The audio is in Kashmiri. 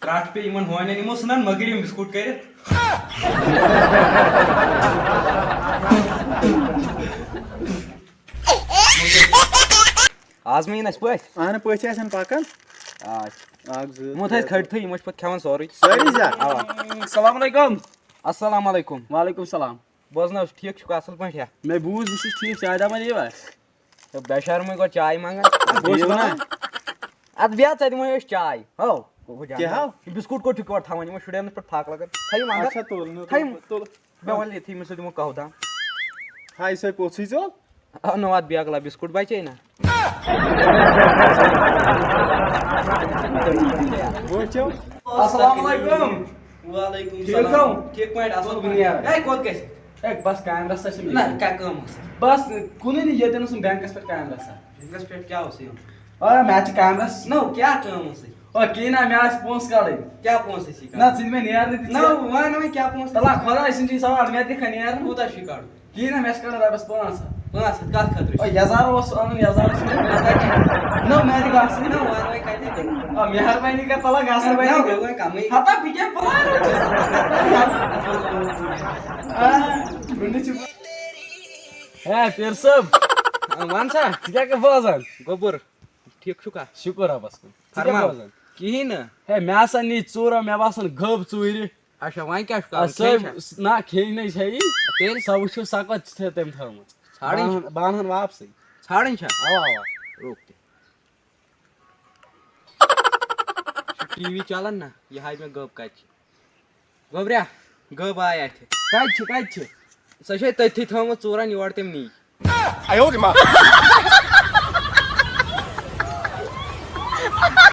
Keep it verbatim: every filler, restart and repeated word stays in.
ترٛٹھ پیٚیہِ یِمن ہونٮ۪ن، یِمو ژھٕنن مٔکٕرۍ یِم بِسکوٗٹ کٔرِتھ۔ آز مہ یِن اَسہِ پٔژھۍ۔ اہن پٔژھۍ آسن پکان۔ آ۔ اکھ زٕ یِمو تھٲے ترٛےٚ۔ کھٔٹۍ تھٕے، یِمو چھِ پتہٕ کھٮ۪وان سورُے۔ سٲری زیادٕ؟ اوا۔ السلام علیکم۔ السلام علیکم۔ وعلیکم السلام۔ بوزنٲو، ٹھیٖک چھُکھ، اصل پٲٹھۍ یا؟ مےٚ بوٗز، بہٕ چھُس ٹھیٖک، چاے دبا دِیِو اَسہِ؟ تہٕ بے شرمٕے گۄڈٕ چاے منٛگان۔ بہٕ چھُس دِیِو نا؟ وَنان۔ اَدٕ بیٚہہ، ژےٚ دِمہٕ أسۍ چاے۔ ہو۔ کیٛاہ ہو؟ یہِ بِسکوٗٹ کوٚت چھُکھ یورٕ تھاوان؟ یِمن شُرٮ۪ن پٮ۪ٹھ پھاکھ لگان۔ تھٲیِو اندر۔ اچھا، تُل، نہٕ تھٲیِو۔ تُل، تُل۔ مےٚ وَن یِتھُے، مےٚ سۭتۍ دِمو کَہوٕ دام۔ ہاے، سۄے پوٚژھُے ژوٚل۔ آ، نہٕ وَتھ بیکلا بِسکوٗٹ بَچے نہ۔ وٕچھِو۔ السلام علیکم۔ وعلیکم ٹھیٖک السلام۔ چھِو؟ ٹھیٖک پٲٹھۍ، اَصٕل پٲٹھۍ۔ ہے، کوٚت گژھِ؟ ہے، بَس کامہِ رَژھا چھِ مےٚ۔ نہ، کیٛاہ کٲم ٲس؟ بَس، کُنُے نہٕ، ییٚتٮ۪ن اوسُم بینکَس پٮ۪ٹھ کامہِ رَژھا۔ بینکَس پٮ۪ٹھ کیٛاہ اوسُے یُن؟ آ، مےٚ حظ چھِ کامہِ رَژھ۔ نہ، کیٛاہ کٲم ٲسٕے؟ او، کِہیٖنۍ نہ، مےٚ آسہِ پونٛسہٕ کَڑٕنۍ۔ کیٛاہ پونٛسہٕ ٲسی نہ، کَڑٕنۍ؟ ژٕ دِ مےٚ نیرنہٕ تہِ نہ، ژےٚ۔ وَن وۄنۍ کیٛاہ پونٛسہٕ؟ تَلہ، خۄداے سٕنٛدی سوال، مےٚ دِکھا نیرنہٕ؟ کوٗتاہ چھُے کَڑُن؟ کِہیٖنۍ نہ، مےٚ چھِ کَڑُن رۄپیَس پانٛژھ ہَتھ۔ پانٛژھ ہَتھ کَتھ خٲطرٕ او، چھُ؟ یَزار اوس اَنُن، یَزار اوس اَنُن۔ نہ، تَتہِ نہ، مےٚ دِ گژھٕے۔ نہ، وَن وۄنۍ کَتہِ دِمہٕ؟ آ، مہربٲنی کَر، تَلہ گژھ نہ، وۄنۍ۔ نہ، وۄنۍ کَمٕے۔ ہَتا، بہٕ کیٛاہ پَرٕ؟ آ، وٕنہِ چھُ۔ ہے، پیٖر صٲب۔ آ، وَن سا۔ ژٕ کیٛاہ کَرٕ بوزان؟ گوٚبُر۔ ٹھیٖک چھُکھا؟ شُکُر رۄبَس کُن۔ ژٕ کیٛاہ فرماو۔ بوزان؟ کِہیٖنۍ نہٕ۔ ہے، مےٚ ہسا نی ژوٗرو، مےٚ باسان گٔب ژوٗرِ۔ اچھا، وۄنۍ کیٛاہ چھُ آ، کَرُن؟ سۄے، کھیٚنۍ چھا؟ نہ، کھیٚنۍ نَے چھےٚ یی۔ تیٚلہِ؟ سۄ وٕچھو، سۄ کَتھ چھِ تٔمۍ تھٲومٕژ۔ ژھانٛڈٕنۍ چھا؟ بہٕ اَنہٕ ہن واپسٕے۔ ژھانٛڈٕنۍ چھا؟ اَوا، اَوا۔ رُک تہِ۔ چھُ ٹی وی چَلان نہ، یہِ ہاوِ مےٚ گٔب کَتہِ چھِ۔ گوٚبریا، گٔب آے اَتھِ۔ کَتہِ چھِ، کَتہِ چھِ؟ سۄ چھے تٔتھی تھٲومٕژ ژوٗرَن، یور تٔمۍ نی۔ 哎呦我的妈！